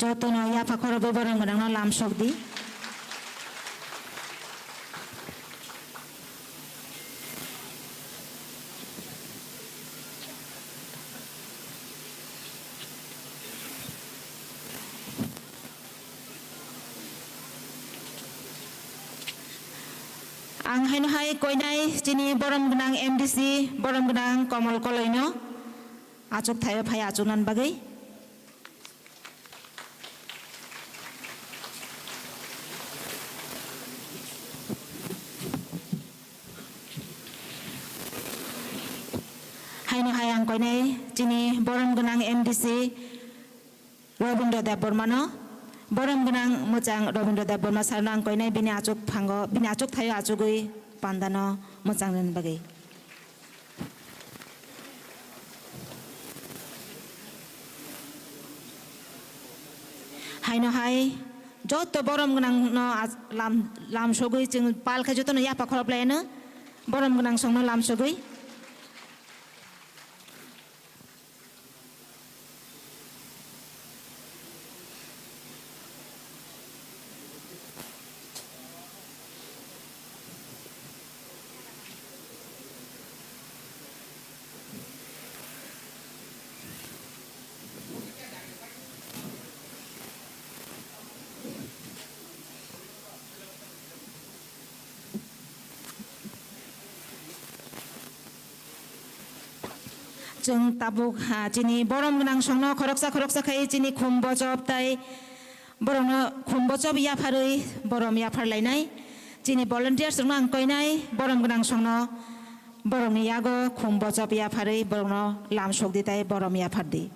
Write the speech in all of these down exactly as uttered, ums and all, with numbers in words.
Jotono yapha khorobwi borok gwnangno lamsok di. Ang haino hai koinai chini borom gwnang M D C, borom gwnang Komol Koloino achuk thaio phai achuknani bagwi. Haino hai ang koinai chini borom gwnang M D C Robindra Debbarmano, borom gwnang mwchang Robindra Debbarma sarno ang koinai bini achuk phango, bini achuk thaio achugwi pandano mwchang rwna bagwi. Haino hai joto borom gwnangno lam, lam sogwi chwng pal khe jotono yapha khorop laino borom gwnang songno lam sogwi. Chwng tabuk, ha, chini borom gwnang songno khoroksa khoroksa khai chini khum bochop tai borokno khum bochop yapharwi borom yapharlainai. Chini volunteers rokno ang koinai borom gwnang songno borokni yago khum bochop yapharwi borokno lam sokdi tai borom yaphardi.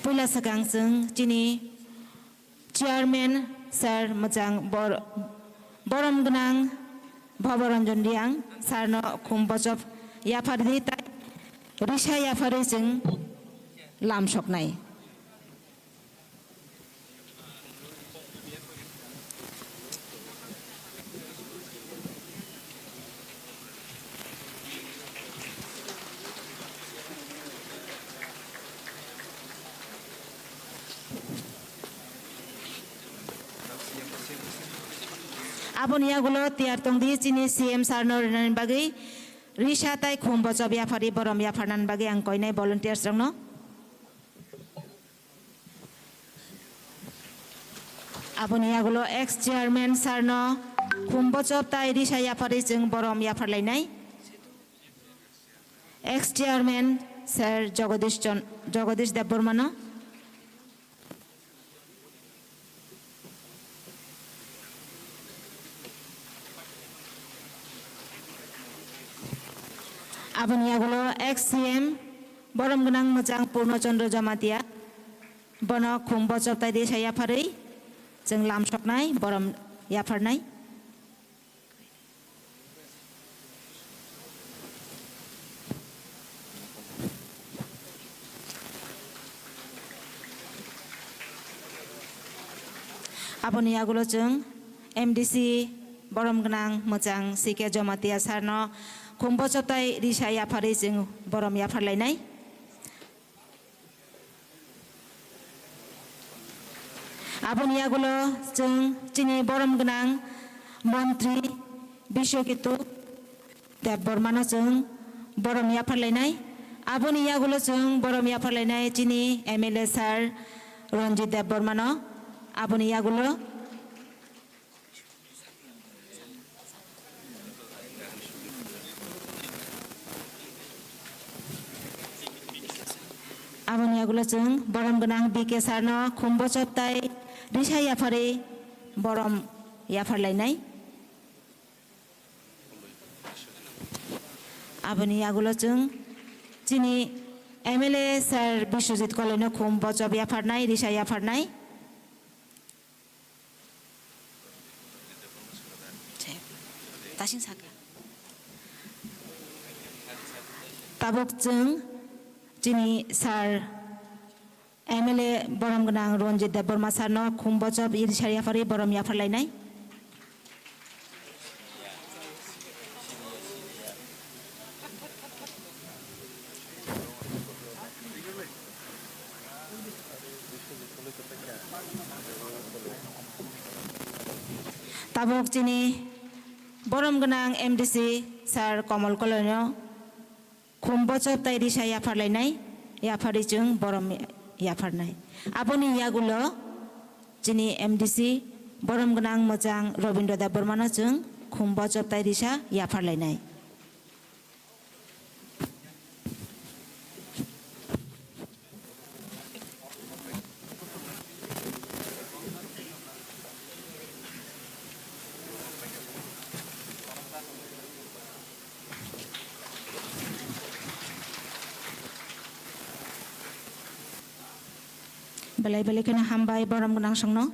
Puila swkang chwng chini chairman sir mwchang bor-, borom gwnang Bhoboranjan Reang sir no khum bochop yaphardi tai risa yapharwi chwng lam soknai. Aboni yagulo tiyar tongdi chini C M sir no rinani bagwi risa tai khum bochop yapharwi borom yapharnani bagwi ang koinai volunteers rokno. Aboni yagulo ex chairman sir no khum bochop tai risa yapharwi chwng borom yapharlainai. Ex chairman sir Jagadish Chon-, Jagadish Debbarma no. Aboni yagulo ex C M borom gwnang mwchang Purno Chandra Jamatia, bono khum bochop tai risa yapharwi chwng lam soknai, borom yapharnai. Aboni yagulo chwng M D C borom gwnang mwchang C K Jamatia sir no khum bochop tai risa yapharwi chwng borom yapharlainai. Aboni yagulo chwng chini borom gwnang montri Biswaketu Debbarma no chwng borom yapharlainai. Aboni yagulo chwng borom yapharlainai chini M L A sir Ranjit Debbarma no. Aboni yagulo Aboni yagulo chwng borom gwnang B K sir no khum bochop tai risa yapharwi borom yapharlainai. Aboni yagulo chwng chini M L A sir Biswajit Koloi no khum bochop yapharnai, risa yapharnai. Tasing saka. Tabuk chwng chini sir M L A borom gwnang Ranjit Debbarma sir no khum bochop risa yapharwi borom yapharlainai. Tabuk chini borom gwnang M D C Sir Komol Koloino khum bochop tai risa yapharlainai, yapharwi chwng borom yapharnai. Aboni yagulo chini M D C borom gwnang mwchang Robindra Debbarmano chwng khum bochop tai risa yapharlainai. Belai belai kheno hambai borom gwnang songno.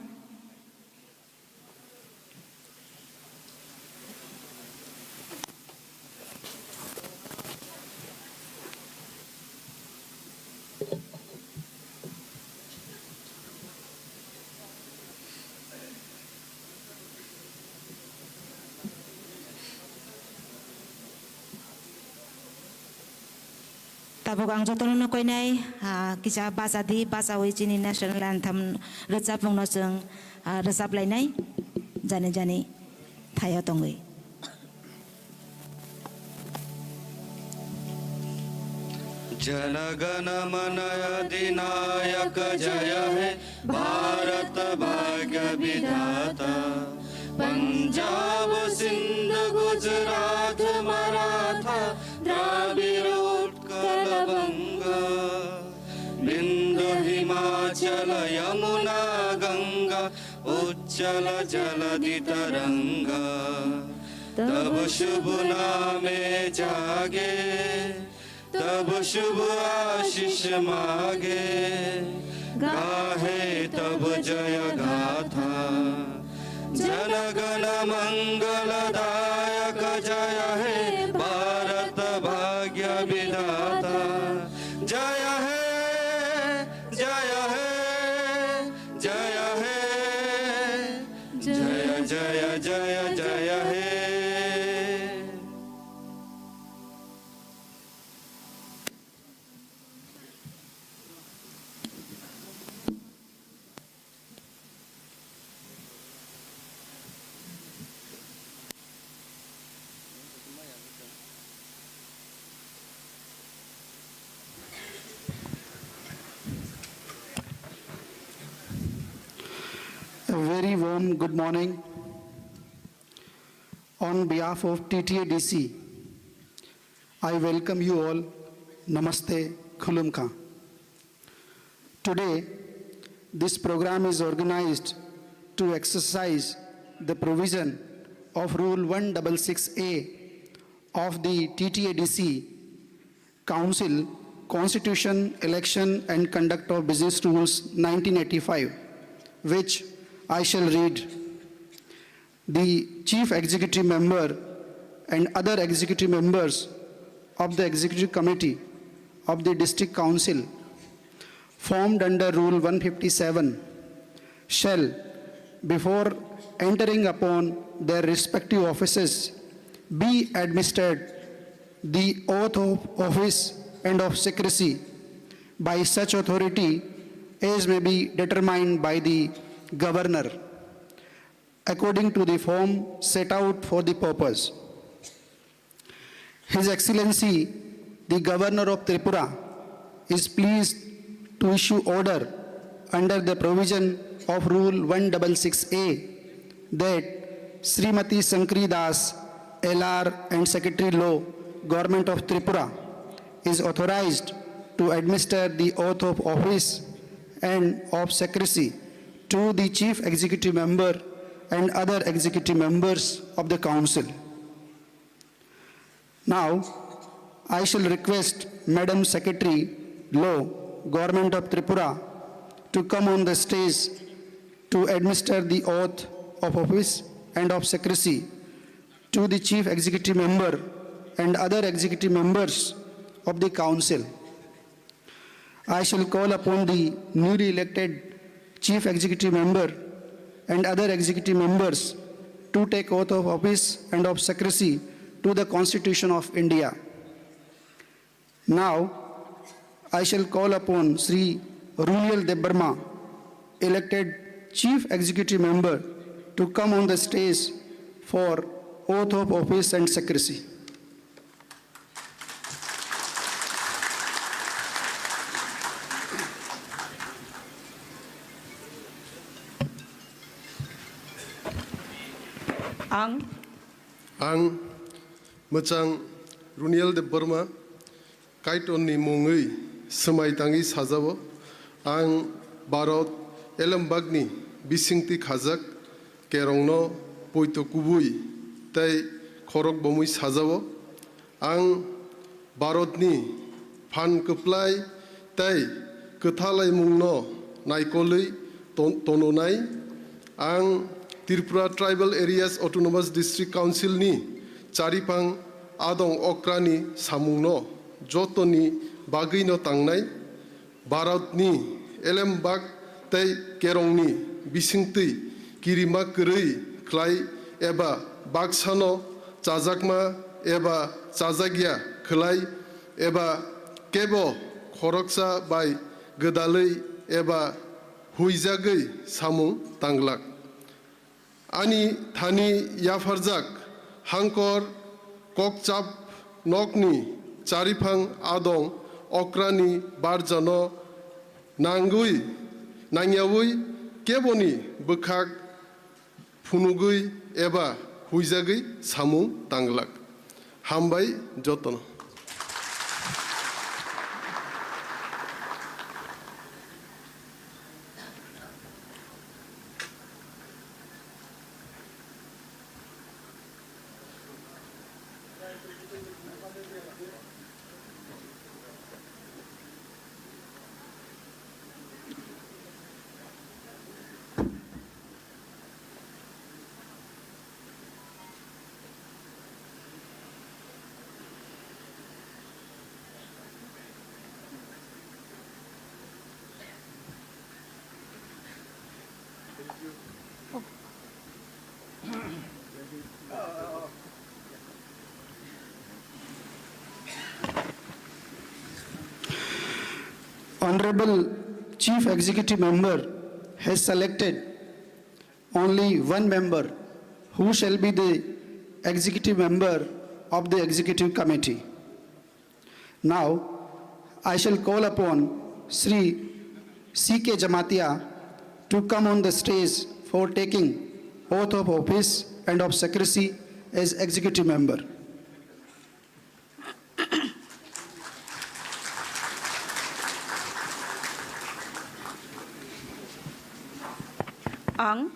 Tabuk ang jotono no koinai, ah, kisa bacha di, bachawi chini national anthem rwchapmung no chwng, ah, rwchap lainai, jani jani thaio tongwi. जनगण मन अधिनायक जय हे भारत भाग्य विधाता। पंजाब सिंध गुजरात मराठा द्राविड़ उत्कल बंग। बिंदु हिमाचल यमुना गंगा उज्जल जलधि तरंग। तब शुभ नामे जागे तब शुभ आशीष मागे, गाहे तब जय गाथा। जनगण मंगलदायक जय हे भारत भाग्य विधाता। जय हे, जय हे, जय हे, जय जय जय जय हे। A very warm good morning. On behalf of T T A D C, I welcome you all. Namaste, Khulumkha. Today, this program is organized to exercise the provision of Rule one six six A of the T T A D C Council Constitution, Election and Conduct of Business Rules nineteen eighty-five, which I shall read. The Chief Executive Member and other executive members of the Executive Committee of the District Council formed under Rule one fifty-seven shall, before entering upon their respective offices, be administered the oath of office and of secrecy by such authority as may be determined by the Governor, according to the form set out for the purpose. His Excellency, the Governor of Tripura, is pleased to issue order under the provision of Rule one six six A that Srimati Shankari Das, L R and Secretary Law, Government of Tripura, is authorized to administer the oath of office and of secrecy to the Chief Executive Member and other executive members of the Council. Now, I shall request Madam Secretary Law, Government of Tripura, to come on the stage to administer the oath of office and of secrecy to the Chief Executive Member and other executive members of the Council. I shall call upon the newly elected Chief Executive Member and other executive members to take oath of office and of secrecy to the Constitution of India. Now, I shall call upon Shri Runiel Debbarma, elected Chief Executive Member to come on the stage for oath of office and secrecy. Ang. Ang mwchang Runiel Debbarma, Kaitorni mungwi swmai tangwi sajao, ang Bharat elembakni bisingtwi khajak kerongno poito kubui tei khorok bomwi sajao. Ang Bharatni phan kwplai tei kwthalaimungno naikolwi ton-, tononai. Ang Tripura Tribal Areas Autonomous District Council ni chariphang adong okrani samungno jotoni bagwino tangnai. Bharatni elembak tei kerongni bisingtwi kirima kwrwi khlai eba baksano chajakma eba chajakya khlai eba kebo khoroksa bai gwdalwi eba huijagwi samung tanglak. Ani thani yapharjak hangkor kokchap nokni chariphang adong okrani barjano nangwi, nangyawi keboni bwkhak phunugwi eba huijagwi samung tanglak. Hambai jotono. Honorable Chief Executive Member has selected only one member who shall be the executive member of the executive committee. Now, I shall call upon Shri C K Jamatia to come on the stage for taking oath of office and of secrecy as executive member. Ang.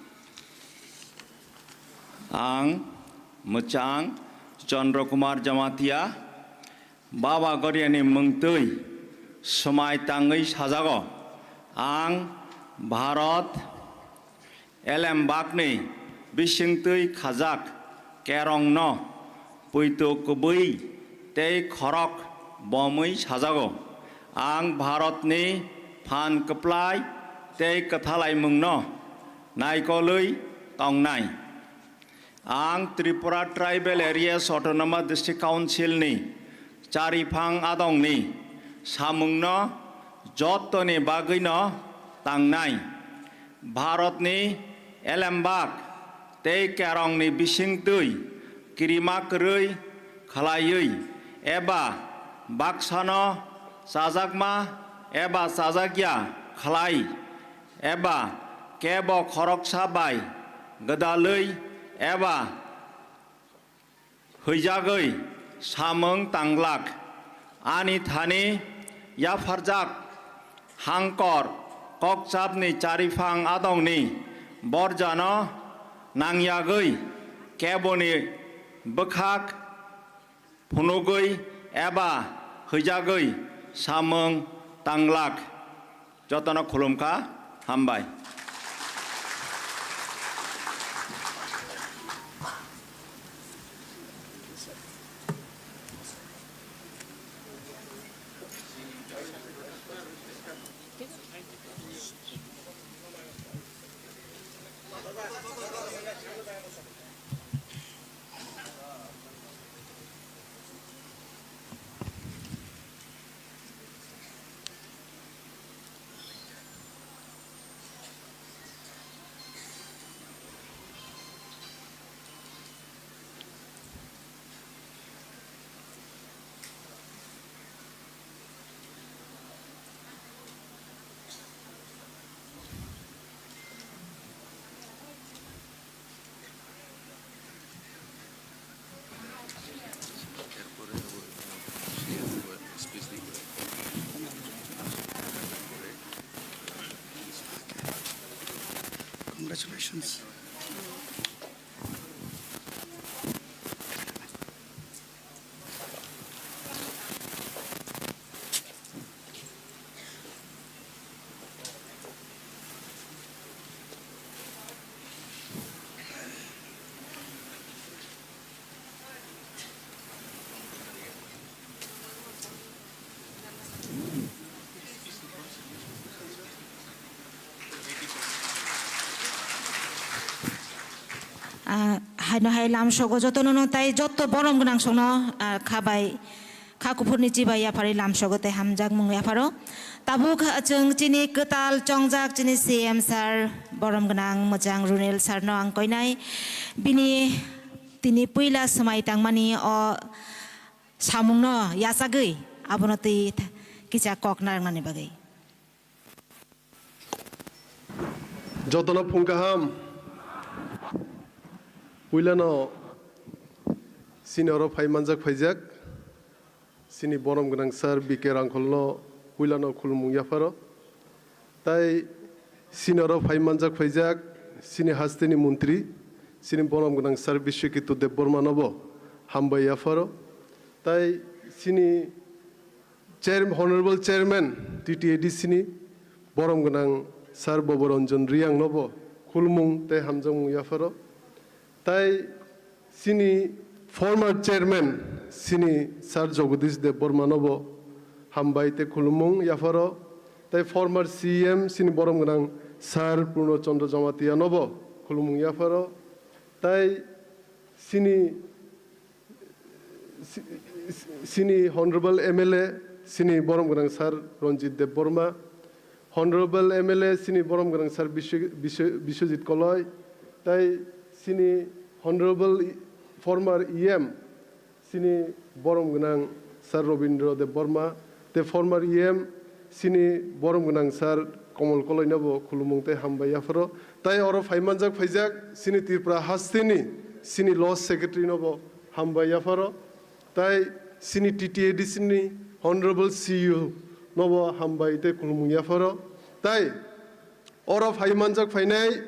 Ang mwchang Chandra Kumar Jamatia, Baba Goriani mungtwi swmai tangwi sajago. Ang Bharat elembakni bisingtwi khajak kerongno poito kubui tei khorok bomwi sajago. Ang Bharatni phan kwplai tei kwthalaimungno naikolwi tongnai. Ang Tripura Tribal Areas Autonomous District Council ni chariphang adongni samungno jottoni bagwino tangnai. Bharatni elembak tei kerongni bisingtwi kirima kwrwi khlaiwi eba baksano chajakma eba chajakya khlai eba kebo khoroksa bai gwdalwi eba huijagwi samung tanglak. Ani thani yapharjak hangkor kokchapni chariphang adongni borjano nangyagwi keboni bwkhak phunugwi eba huijagwi samung tanglak. Jotono khulumkha, hambai. Ah, haino hai lamsogo jotono no tai joto borom gwnang songno, ah, kha bai, kha kuphurni chibai yapharwi lamsogo tei hamjakmung yapharo. Tabuk chwng chini kwtal chongjak chini C M sir, borom gwnang mwchang Runel sir no ang koinai. Bini tini puila swmai tangmani o samungno yachagwi abono twi kisa kok narwknani bagwi. Jotono phung kaham. Puilano chini oro phai manjak phaijak chini borom gwnang sir B K Rangkholno puilano khulumung yapharo. Tai chini oro phai manjak phaijak chini hasteni montri chini borom gwnang sir Biswaketu Debbarmanobo hambai yapharo. Tai chini Chair-, Honorable Chairman T T A D C ni borom gwnang Sir Boboranjan Riyang nobo khulumung tei hamjakmung yapharo. Tai chini former Chairman chini Sir Jagadish Debbarma nobo hambai tei khulumung yapharo. Tai former C M chini borom gwnang Sir Purno Chandra Jamatia nobo khulumung yapharo. Tai chini Si-, si-, sini Honorable M L A, sini borom gwnang Sir Ranjit Debbarma, Honorable M L A, sini borom gwnang Sir Bisw-, Bisw-, Biswajit Koloi, tai sini Honorable i-, former E M, sini borom gwnang Sir Robindra Debbarma, te former E M, sini borom gwnang Sir Komol Koloi nobo khulumung tei hambai yapharo. Tai oro phai manjak phaijak sini Tripura hasteni sini Law Secretary nobo hambai yapharo. Tai sini T T A D C ni Honorable C E O nobo hambai tei khulumung yapharo. Tai oro phai manjak phainai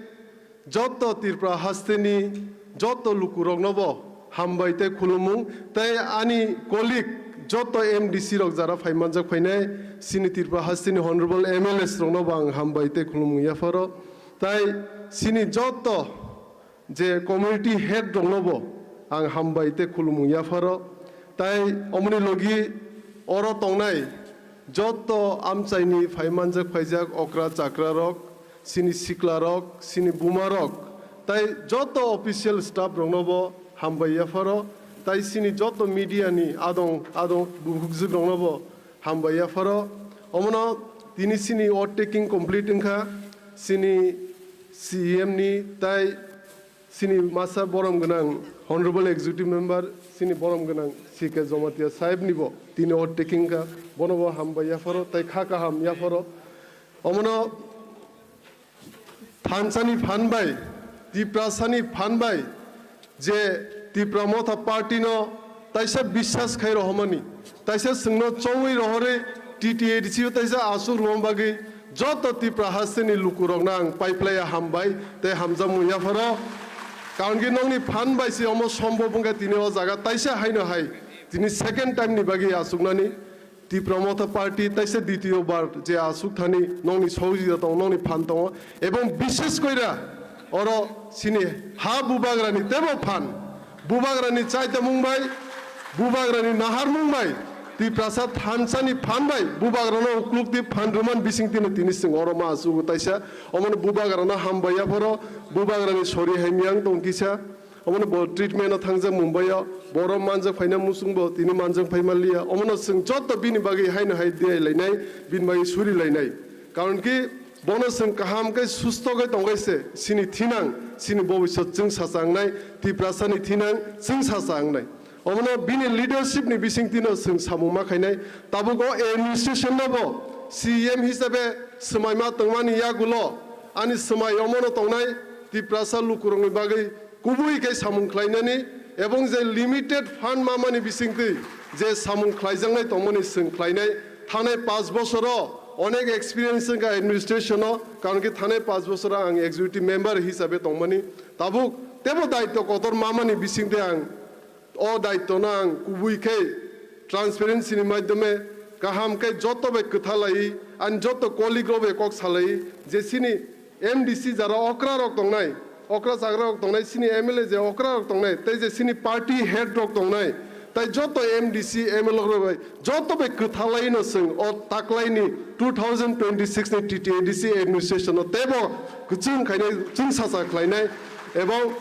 joto Tripura hasteni joto lukuroknobo hambai tei khulumung, tei ani colleague joto M D C rok jara phai manjak phainai, chini Tripura hasteni Honorable M L As roknobo ang hambai tei khulumung yapharo, tai chini joto je community head roknobo ang hambai tei khulumung yapharo, tai omoni logi oro tongnai joto amchaini phai manjak phaijak okra chakra rok, chini sikla rok, chini buma rok, tai joto official staff roknobo hambai yapharo, tai chini joto media ni adong adong bukhukjwk roknobo hambai yapharo. Omono tini chini oath taking complete wngkha, chini C E M ni tai chini masa borom gwnang Honorable Executive Member, chini borom gwnang C K Jamatia sahib nibo tini oath taking wngkha, bonobo hambai yapharo tai kha kaham yapharo. Omono thansani phan bai, Tiprasani phan bai, je Tipra Motha Party no taisa biswas khai rohormani, taisa chwngno chongwi rohorwi T T A D C o taisa aswk rwma bagwi joto Tipra hasteni lukurokno ang paiplaiya hambai tei hamjakmung yapharo. Karon khe nokni phan bai se omo sombhob wngkha tini o jaga taisa haino hai tini second time ni bagwi achuknani. Tipra Motha Party taisa ditiyo bar je aswk thani nokni sohojita tongo, nokni phan tongo, ebong bishesh koira oro chini ha bubagrani tebo phan, bubagrani chaitamung bai, bubagrani naharmung bai, Tiprasa thansani phan bai bubagrano uklukti phan rwman bisingtino tini chwng oro ma achugo taisa, omono bubagrano hambai yapharo, bubagrani sori hai miyang tong kisa. Omono bo treatment o thangjak Mumbai o, borok manjak phaina muchung bo tini manjak phai manliya. Omono chwng joto bini bagwi haino hai diyai lainai, bini bagwi suri lainai. Karon ki bono chwng kaham khe susto khe tongkhe se chini thinang, chini bobisot chwng sacha wngnai, Tiprasa ni thinang chwng sacha wngnai. Omono bini leadership ni bisingtwi no chwng samung ma khainai. Tabuk o administration no bo C M hisabe swmai ma tongmani yagulo ani swmai omono tongnai Tiprasa lukurokni bagwi kubui khe samung khlainani ebong je limited fund mamani bisingtwi je samung khlaijaknai tongmani chwng khlainai. Thangnai panch bosoro Onek experience wngkha administration o, karon khe thanai panch bochor ang executive member hisabe tongmani. Tabuk tebo daityo kotor mamani bisingtwi ang o daityo no ang kubui khe transparency ni maidhyome kaham khe joto bai kwthalai, ani joto colleague rok bai kok salai je chini M D C jara okra rok tongnai, okra chagra rok tongnai, chini M L A je okra rok tongnai, tei je chini party head rok tongnai, tei joto M D C, M L A rok bai joto bai kwthalai no chwng o taklai ni two thousand twenty-six ni T T A D C administration no tebo kwchwng khainai, chwng sacha khlainai, ebong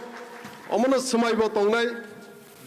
omono swmai bo tongnai.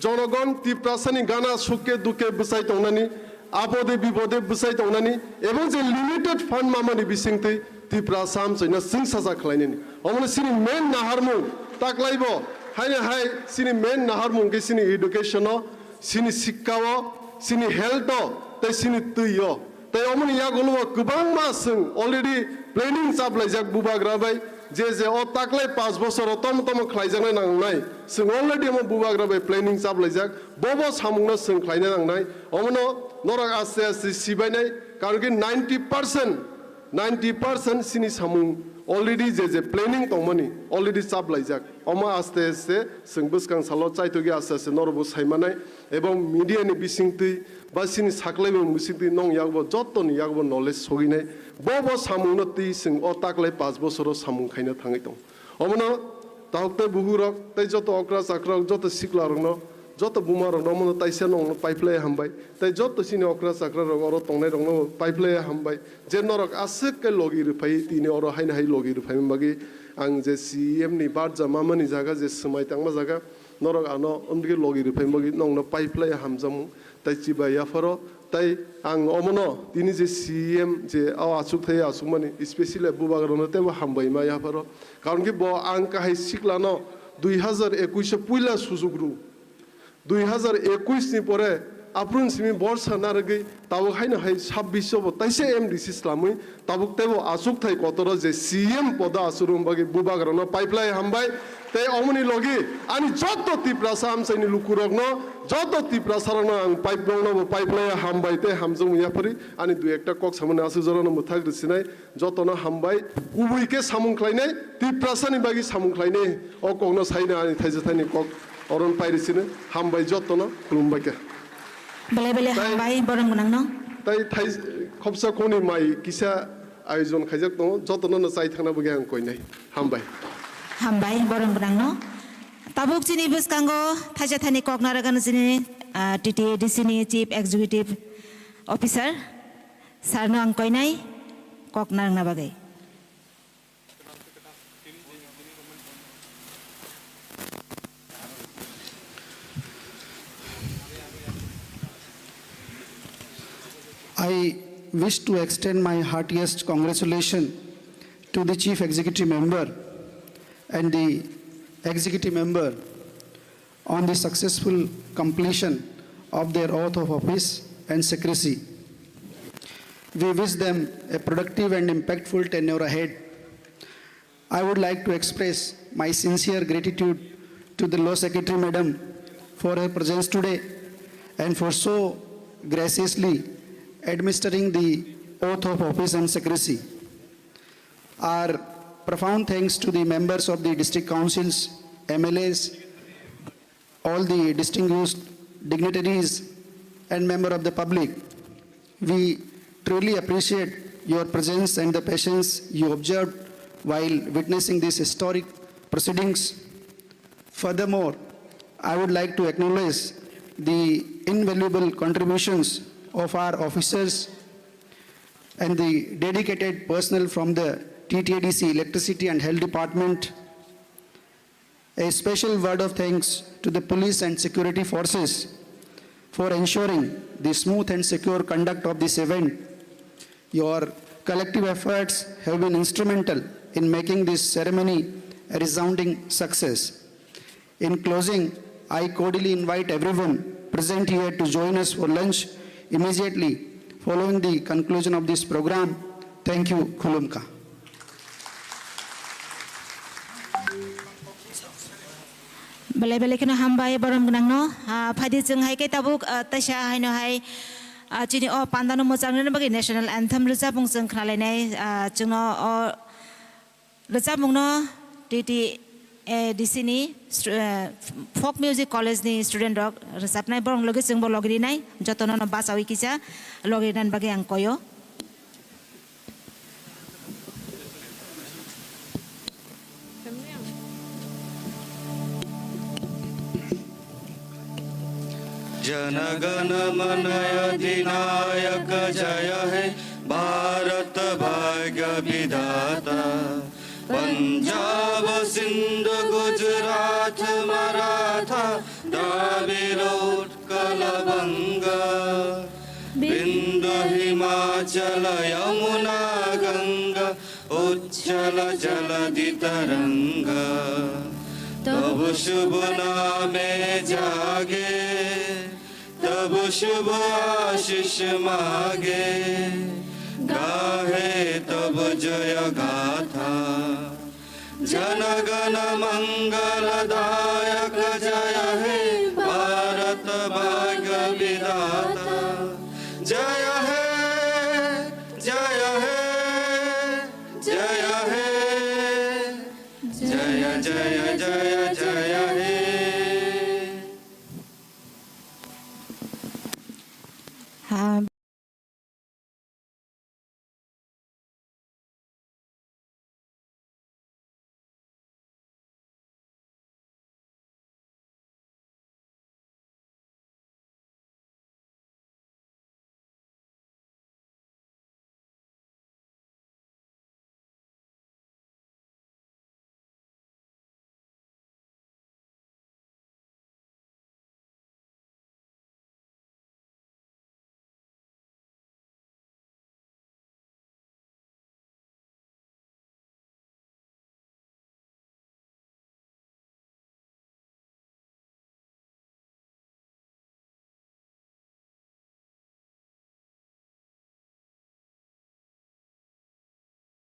Jonogon Tiprasani gana sukke dukke bwchai tongnani, apode bipode bwchai tongnani, ebong je limited fund mamani bisingtwi Tiprasa amchaino chwng sacha khlainani. Omono chini main naharmung taklaibo, haino hai chini main naharmung khe chini education o, chini sikka o, chini health o, tei chini twi o. Tei omoni yagulo bo kwbangma chwng already planning chaplaijak bubagra bai, je je o taklai panch bochor o tomo tomo khlaijaknai nangnai, chwng already omo bubagra bai planning chaplaijak, bo bo samungno chwng khlaina nangnai. Omono norok aste aste sibainai, karon khe ninety percent, ninety percent chini samung already je je planning tongmani already chaplaijak. Omo aste aste chwng bwskang salo chaitokgwi aste aste norokbo saimanai, ebong media ni bisingtwi ba chini saklaimung bisingtwi nong yakbo jottoni yakbo knowledge soginai. Bo bo samungno twi chwng o taklai panch bochoro samung khaina thangwi tongo. Omono tahuk tei buhurok tei joto okra chakrok, joto siklarokno, joto bumarokno omono taisa nongno paiphlai hambai. Tei joto chini okra chakrarok oro tongnairokno paiphlai hambai. Je norok aswk khe logi rwphai tini oro haino hai logi rwphaimani bagwi ang je C E M ni barja mamani jaga je swmai tangma jaga norok ano omdike logi rwphaimani bagwi nongno paiphlai hamjakmung. Tai chibai yapharo, tai ang omono tini je C E M je o achukthai achukmani, specially bubagrano teibo hambai ma yapharo. Karon khe bo ang kahai siklano dui hazar ekush o puila sujuk rw. Dui hazar ekush ni pore aphuru simi borsa narwgwi tabuk haino hai sabbish o bo taisa M D C swlamwi tabuk teibo achukthai kotoro je C M podo achukna bagwi bubagrano paiphlai hambai. Tei omoni logi ani joto Tiprasa amchaini lukurokno, joto Tiprasarokno ang paip-, rokno bo paiphlai hambai tei hamjakmung yaphari ani dui ekta kok samani aswk jorano mwthak rwsinai, jotono hambai, kubui khe samung khlainai, Tiprasani bagwi samung khlainai, o kokno saina ani thaisa thaini kok oron pairi sino, hambai jotono, khulumbai khe. Belai belai Tai- hambai, borom gwnangno. Tai thai khopsa khoni mai kisa ayojon khaijak tongo, jotono no chai thangna bagwi ang koinai. Hambai. Hambai, borom gwnangno. Tabuk chini bwskango thaisa thaini kok narwgano chini, ah, T T A D C ni Chief Executive Officer, sir no ang koinai kok narwgna bagwi. I wish to extend my heartiest congratulations to the Chief Executive Member and the Executive Member on the successful completion of their oath of office and secrecy. We wish them a productive and impactful tenure ahead. I would like to express my sincere gratitude to the Law Secretary Madam for her presence today and for so graciously administering the oath of office and secrecy. Our profound thanks to the members of the district councils, M L As, all the distinguished dignitaries and member of the public. We truly appreciate your presence and the patience you observed while witnessing these historic proceedings. Furthermore, I would like to acknowledge the invaluable contributions of our officers and the dedicated personnel from the T T A D C Electricity and Health Department. A special word of thanks to the police and security forces for ensuring the smooth and secure conduct of this event. Your collective efforts have been instrumental in making this ceremony a resounding success. In closing, I cordially invite everyone present here to join us for lunch immediately following the conclusion of this program. Thank you. Khulumkha. Belai belai kheno hambai borom gwnangno. Ah, phaidi chwng hai khe tabuk, ah, taisa haino hai, Ah, chini o pandano mwchang rwna bagwi national anthem rwchapmung chwng khnalainai. Ah, chwngno o rwchapmungno T T A D C ni stu-, eh, Folk Music College ni student rok rwchapnai, borok logi chwngbo logi rinai, jotono no bachawi kisa logi rinani bagwi ang koyo. जनगण मन अधिनायक जय हे भारत भाग्य विधाता। पंजाब सिंध गुजरात मराठा द्राविड़ उत्कल बंग। बिंदु हिमाचल यमुना गंगा उच्छल जलधि तरंग। तब शुभ नामे जागे तब शुभ आशीष मागे। गाहे तब जय गाथा। जनगण मंगलदायक जय हे भारत भाग्य विधाता। जय हे, जय हे, जय हे। जय जय जय जय हे